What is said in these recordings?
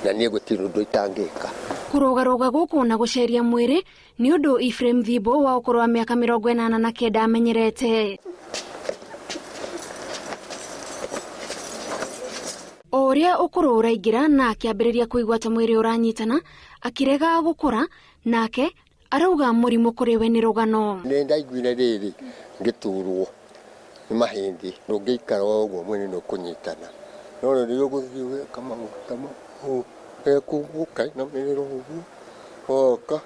Na niĩ gũtirĩ ũndũ itangĩka. Kũrũgarũga gũkũ na gũceria mwĩrĩ nĩ ũndũ Ephraim Thibo wa ũkũrũ wa mĩaka 89 amenyerete. O ũrĩa ũkũrũ ũraingĩra na akĩambĩrĩria kũigua ta mwĩrĩ ũranyitana, akĩrega gũkũra, nake arauga mũrimũ kũrĩ we nĩ rũgano. Nĩ ndaiguire rĩrĩ ngĩturwo nĩ mahĩndĩ, ndũngĩikara o ũguo mwĩrĩ nĩ ũkũnyitana. No rĩrĩa ũgũthiĩ ũgeka maũndũ ta mau, ũkainamĩrĩra ũguo, woka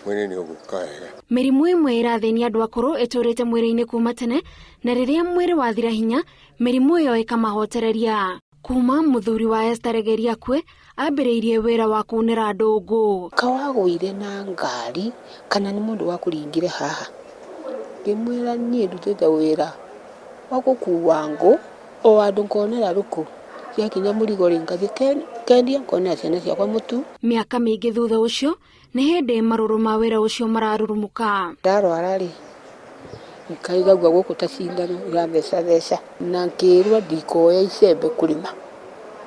mwĩrĩ nĩ ũgũka wega. Mĩrimũ ĩmwe ĩrathĩnia andũ akũrũ ĩtũrĩte mwĩrĩ-inĩ kuma tene, na rĩrĩa mwĩrĩ wathira hinya, mĩrimũ ĩyo ĩkamahotereria. Kuma mũthuri wa Esther Regeri akue, ambĩrĩirie wĩra wa kuunĩra andũ ngũ. Kawagũire na ngari kana nĩ mũndũ wakũringire haha? Ngĩmwĩra niĩ ndutĩte wĩra wa gũkua ngũ o handũ ngonera rũkũ, ciakinya mũrigo rĩ ngathiĩ ngendia ngonera ciana ciakwa mũtu. Mĩaka mĩingĩ thutha ũcio, nĩ hĩndĩ marũrũ ma wĩra ũcio mararurumũka. Ndarwara rĩ, nkaigagua gũkũ ta cindano irathecatheca na ngĩrwo ndikoya icembe kũrĩma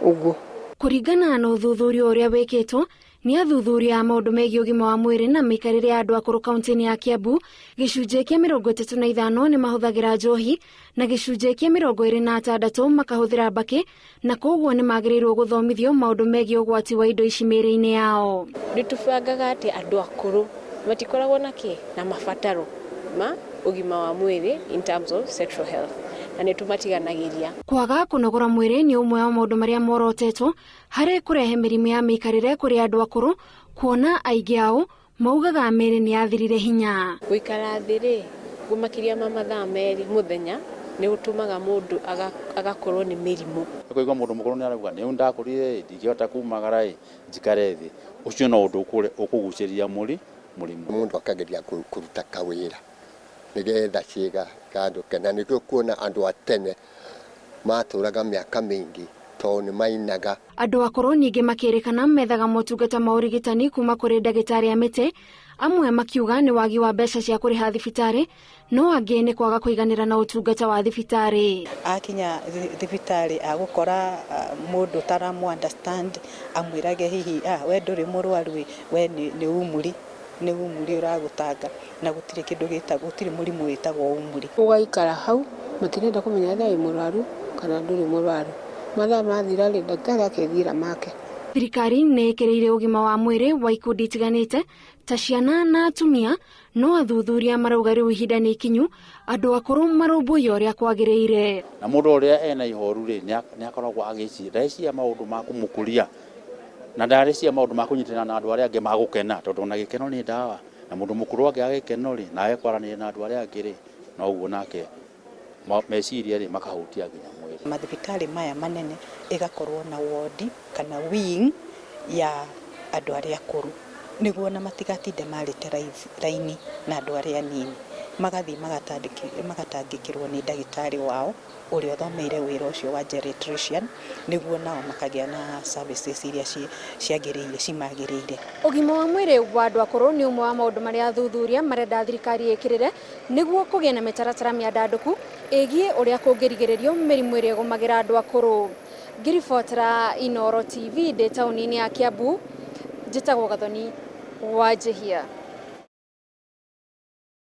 ũguo. Kũringana na ũthuthuria ũrĩa wĩkĩtwo nĩ athuthuria a maũndũ megiĩ ũgima wa mwĩrĩ na mĩikarĩre ya andũ akũrũ kaunti-inĩ ya Kiambu, gĩcunjĩ kĩa 35 nĩ mahũthagĩra njohi na gĩcunjĩ kĩa 26 makahũthĩra mbakĩ, na koguo nĩ magĩrĩirwo gũthomithio maũndũ megiĩ ũgwati wa indo ici mĩĩrĩ-inĩ yao. Nĩ tũbangaga atĩ andũ akũrũ matikoragwo na kĩ na mabataro ma ũgima wa mwĩrĩ in terms of sexual health, na nĩ tũmatiganagĩria. Kwaga kũnogora mwĩrĩ nĩ ũmwe wa maũndũ marĩa morotetwo harĩ kũrehe mĩrimũ ya mĩikarĩre kũrĩ andũ akũrũ, kuona aingĩ ao maugaga mĩĩrĩ nĩ yathirire hinya. Gũikara thĩ rĩ, makĩria ma mathaa 2 mũthenya nĩ gũtũmaga mũndũ agakorwo nĩ mĩrimũ. Ũkaigua mũndũ mũkũrũ nĩ arauga nĩ ndakũrire ĩ, ndingĩhota kumagara ĩ, njikare thĩ. Ũcio no ũndũ ũkũgucĩrĩria mũrimũ. Mũndũ akageria kũruta kawĩra nĩgetha ciĩga ikandũke, na nĩkĩo kuona andũ a tene matũraga mĩaka mĩingĩ tondũ nĩ mainaga. Andũ akũrũ ningĩ makĩrĩkana methaga motungata ma ũrigitani kuma kũrĩ ndagĩtarĩ a mĩtĩ, amwe makiuga nĩ wagi wa mbeca cia kũrĩha thibitarĩ, no angĩ nĩ kwaga kũiganĩra na ũtungata wa thibitarĩ. Akinya thibitarĩ agũkora mũndũ ũtaramu understand, amwĩrage hihi we ndũrĩ mũrwaru, we nĩ umuri, nĩ umuri ũragũtanga, na gũtirĩ kĩndũ gĩtagwo, gũtirĩ mũrimũ wĩtagwo umuri. Ũgaikara hau matirenda kũmenya either wĩ mũrwaru kana ndũrĩ mũrwaru. Mathaa mathira rĩ, ndagĩtarĩ akethiĩra make. Thirikari nĩ ĩkĩrĩire ũgima wa mwĩrĩ wa ikundi itiganĩte ta ciana na atumia, no athuthuria marauga rĩu ihinda nĩ ikinyu andũ akũrũ marũmbũiyo ũrĩa kwagĩrĩire. Na mũndũ ũrĩa ena ihoru rĩ, nĩ akoragwo agĩciria, ndareciria maũndũ ma kũmũkũria, na ndareciria maũndũ ma kũnyitanĩra na andũ arĩa angĩ ma gũkena, tondũ ona gĩkeno nĩ ndawa. Na mũndũ mũkũrũ angĩaga gĩkeno rĩ, na age kwaranĩria na andũ arĩa angĩ rĩ, noguo nake meciria rĩ makahutia nginya mwĩrĩ. Mathibitarĩ maya manene ĩgakorwo na wodi kana wing ya andũ arĩa akũrũ, nĩguo ona matigatinde marĩte raini na andũ arĩa anini, magathiĩ magatangĩkĩrwo nĩ ndagĩtarĩ wao ũrĩa ũthomeire wĩra ũcio wa geriatrician, nĩguo nao makagĩa na services iria ciagĩrĩire, cimagĩrĩire. Ũgima wa mwĩrĩ wa andũ akũrũ nĩ ũmwe wa maũndũ marĩa athuthuria marenda thirikari ĩkĩrĩre nĩguo kũgĩe na mĩtaratara mĩandandũku ĩgiĩ ũrĩa kũngĩrigĩrĩrio mĩrimũ ĩrĩa ĩgũmagĩra andũ akũrũ. Ngĩribotera Inooro TV ndĩ taũni-inĩ ya Kiambu, njĩtagwo Gathoni Wanjihia.